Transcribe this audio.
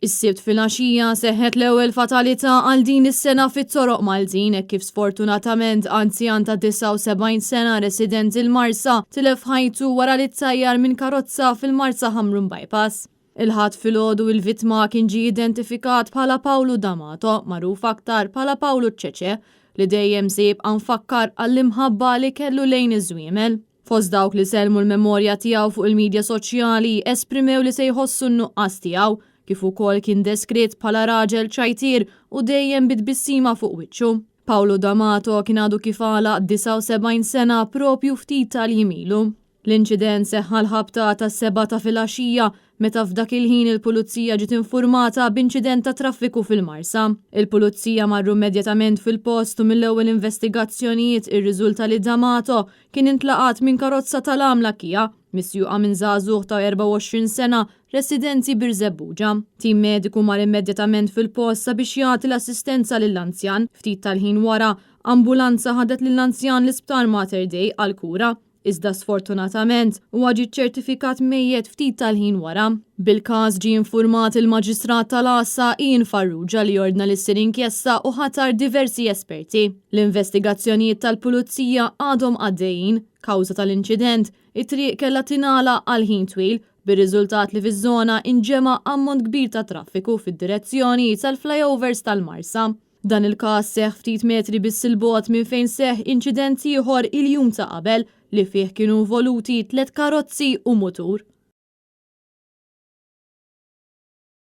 Is-Sibt filgħaxija seħħet l-ewwel fatalità għal din is-sena fit-toroq Maltin hekk kif sfortunatament anzjan ta' 79 sena resident il-Marsa tilef ħajtu wara li ttajjar minn karozza fil-Marsa Ħamrun Bypass. Il-Ħadd filgħodu il-vittma kien ġie identifikat bħala Pawlu D'Amato, magħruf aktar bħala Pawlu ċ-Ċeċe, li dejjem se jibqa' mfakkar għall-imħabba li kellu lejn iż-żwiemel. Fost dawk li sellmu l-memorja tiegħu fuq il-midja soċjali esprimew li se jħossu n-nuqqas tiegħu, kif ukoll kien deskritt bħala raġel ċajtier u dejjem bi tbissima fuq wiċċu. Paolo D'Amato kien għadu kif għalaq 79 sena propju ftit tal-jiem ilu. L-inċident seħħ għall-ħabta tas-sebgħa ta' filgħaxija meta f'dak il-ħin il-Pulizija ġiet infurmata b'inċident tat-traffiku fil-Marsa. Il-Pulizija marru immedjatament fil-post u mill-ewwel investigazzjonijiet irriżulta li D'Amato kien intlaqat minn karozza tal-għamla Kia, misjuqa minn żagħżugħ ta' 24 sena residenti Birżebbuġa. Tim mediku mar immedjatament fil-post sabiex jagħti l-assistenza lill-anzjan. Ftit tal-ħin wara, ambulanza ħadet lill-anzjan l-Isptar Mater Dei għall-kura. Iżda sfortunatament, huwa ġie ċċertifikat mejjet ftit tal-ħin wara. Bil-każ ġie infurmat il-Maġistrat tal-Għassa Ian Farrugia li ordna li ssir inkjesta u ħatar diversi esperti. L-investigazzjonijiet tal-Pulizija għadhom għaddejjin. Kawża tal-inċident, it-triq kellha tingħalaq għal ħin twil, bir-riżultat li fiż-żona inġema' ammont kbir ta' traffiku fid-direzzjoni tal-flyovers tal-Marsa. Dan il-każ seħħ ftit metri biss 'il bogħod minn fejn seħħ inċident ieħor il-jum ta' qabel li fih kienu involuti tlett karozzi u mutur.